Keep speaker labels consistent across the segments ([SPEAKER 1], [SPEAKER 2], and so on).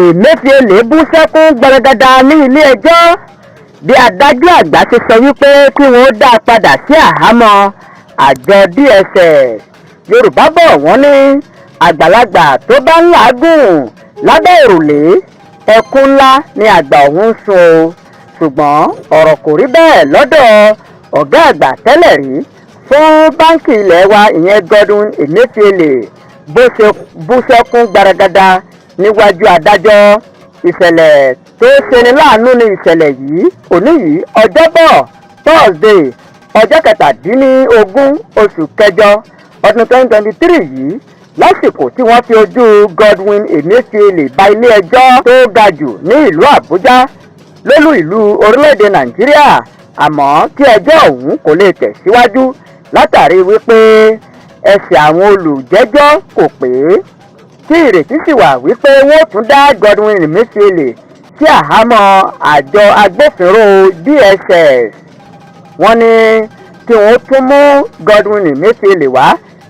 [SPEAKER 1] Emefiele bú sẹ́kún gbaragada ní ilé-ẹjọ́ bí adájọ́ àgbà ṣe sọ wípé kí wọ́n dá a padà sí àhámọ́ àjọ DSS. Yorùbá bọ̀, wọ́n ní àgbàlagbà tó bá ń làágùn lábẹ́ òrùlé, ẹkún ńlá ni àgbà ọ̀hún ń sun o. Ṣùgbọ́n ọ̀rọ̀ kò rí bẹ́ẹ̀ lọ́dọ̀ ọ̀gá àgbà tẹ́lẹ̀ rí fún báńkì ilé wa, ìyẹn Godwin Emefiele, bó ṣe bú sẹ́kún gbaragada níwájú adájọ́. Ìṣẹ̀lẹ̀ tó ṣeni láàánú ní ìṣẹ̀lẹ̀ yìí. Òní yìí, Ọjọ́bọ̀ Thursday, ọjọ́ 17 oṣù kẹjọ ọdún 2023 yìí, lásìkò tí wọ́n fi ojú Godwin Emefiele ba ilé-ẹjọ́ tó ga jù ní ìlú Àbújá, lólú ìlú orílẹ̀-èdè Nàìjíríà, àmọ́ tí ẹjọ́ ọ̀hún kò lè tẹ̀síwájú látàrí wípé ẹsẹ̀ àwọn olùjẹ́jọ́ kò pé, tí ìrètí sì wà wípé wọ́n tún dá Godwin Emefiele sí àhámọ́ àjọ agbófinró DSS. Wọ́n ní kí wọ́n tún mú Godwin Emefiele wá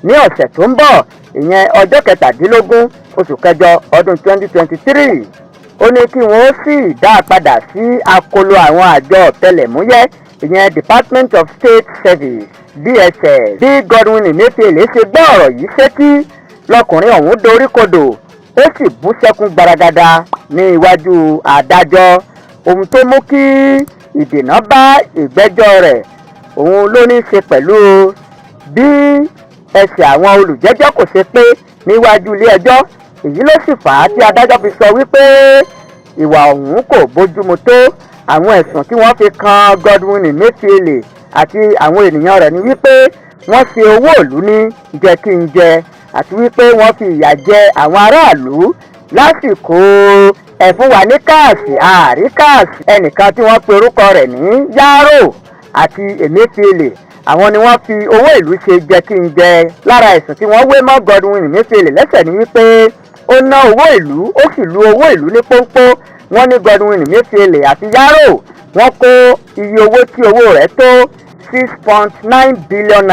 [SPEAKER 1] ní ọ̀sẹ̀ tó ń bọ̀, ìyẹn ọjọ́ 17 oṣù kẹjọ ọdún 2023. Ó ní kí wọ́n sì dá a padà sí akolo àwọn àjọ ọ̀tẹlẹ̀múyẹ́, ìyẹn Department of State Service, DSS. Bí Godwin Emefiele ṣe gbọ́ ọ̀rọ̀ yìí sétí, lọkùnrin ọ̀hún doríkodò, ó sì bú sẹ́kún gbaragada ní iwájú adájọ́. Ohun tó mú kí ìdènà bá ìgbẹ́jọ́ rẹ̀, òun ló ní í ṣe pẹ̀lú bí ẹsẹ̀ àwọn olùjẹ́jọ́ kò ṣe pé níwájú ilé-ẹjọ́. Èyí ló sì fà á tí adájọ́ fi sọ wípé ìwà ọ̀hún kò bójúmu tó. Àwọn ẹ̀sùn tí wọ́n fi kan Godwin Emefiele àti àwọn ènìyàn rẹ̀ ni wípé wọ́n ṣe owó ìlú ní jẹ́ kí n jẹ, àti wípé wọ́n fi ìyà jẹ àwọn aráàlú lásìkò ẹ̀fún wa ní cash àárí cash. Ẹnìkan tí wọ́n pe orúkọ rẹ̀ ní Yaro àti Emefiele, àwọn ni wọ́n fi owó ìlú ṣe jẹ́ kí n jẹ. Lára ẹ̀sùn tí wọ́n wé mọ́ Godwin Emefiele lẹ́sẹ̀ ni wípé ó ná owó ìlú, ó sì lu owó ìlú ní pọ́npọ́. Wọ́n ní Godwin Emefiele àti Yaro, wọ́n kó iye owó tí owó rẹ̀ tó ₦6.9 billion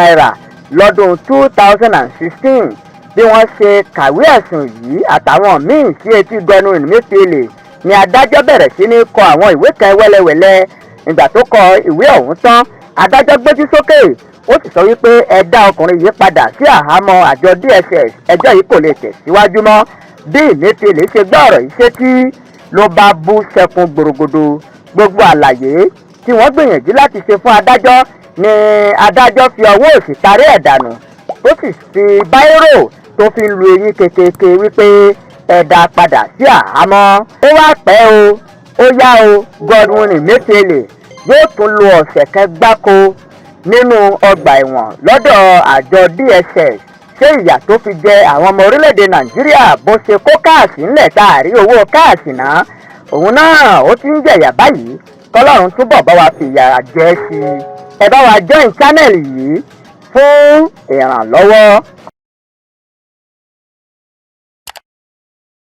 [SPEAKER 1] lọ́dún 2016. Bí wọ́n ṣe kàwé ẹ̀sùn yìí àtàwọn míì sí etí Godwin Emefiele ni adájọ́ bẹ̀rẹ̀ sí ní kọ àwọn ìwé kan wẹ́lẹ́wẹ́lẹ́. Ìgbà tó kọ ìwé ọ̀hún tán, adájọ́ gbójú sókè, ó sì sọ wípé ẹ dá ọkùnrin yìí padà sí àhámọ́ àjọ DSS, ẹjọ́ yìí kò lè tẹ̀síwájú mọ́. Bí Emefiele ṣe gbọ́ ọ̀rọ̀ yìí sétí, ló bá bú sẹ́kún gbòrògbòdò. Gbogbo àlàyé tí wọ́n gbìyànjú láti ṣe fún adájọ́ ni adájọ́ fi ọwọ́ òsì tarí ẹ̀ dànù, ó sì fi báírò tó fi ń lu eyín kékeré wípé ẹ dá padà sí àhámọ́. Ó wá pẹ́ o, ó yá o, Godwin Emefiele yóò tún lo ọ̀sẹ̀ kan gbáko nínú ọgbà ẹ̀wọ̀n lọ́dọ̀ àjọ DSS. Ṣé ìyà tó fi jẹ àwọn ọmọ orílẹ̀-èdè Nàìjíríà, bó ṣe kó cash ńlẹ̀ tá a rí owó cash náà, òun náà ó ti ń jẹ̀yà báyìí? Kọ́lọ́run túbọ̀ bá wa fi ìyà jẹ sí i. Ẹ bá wa join channel yìí fún ìrànlọ́wọ́.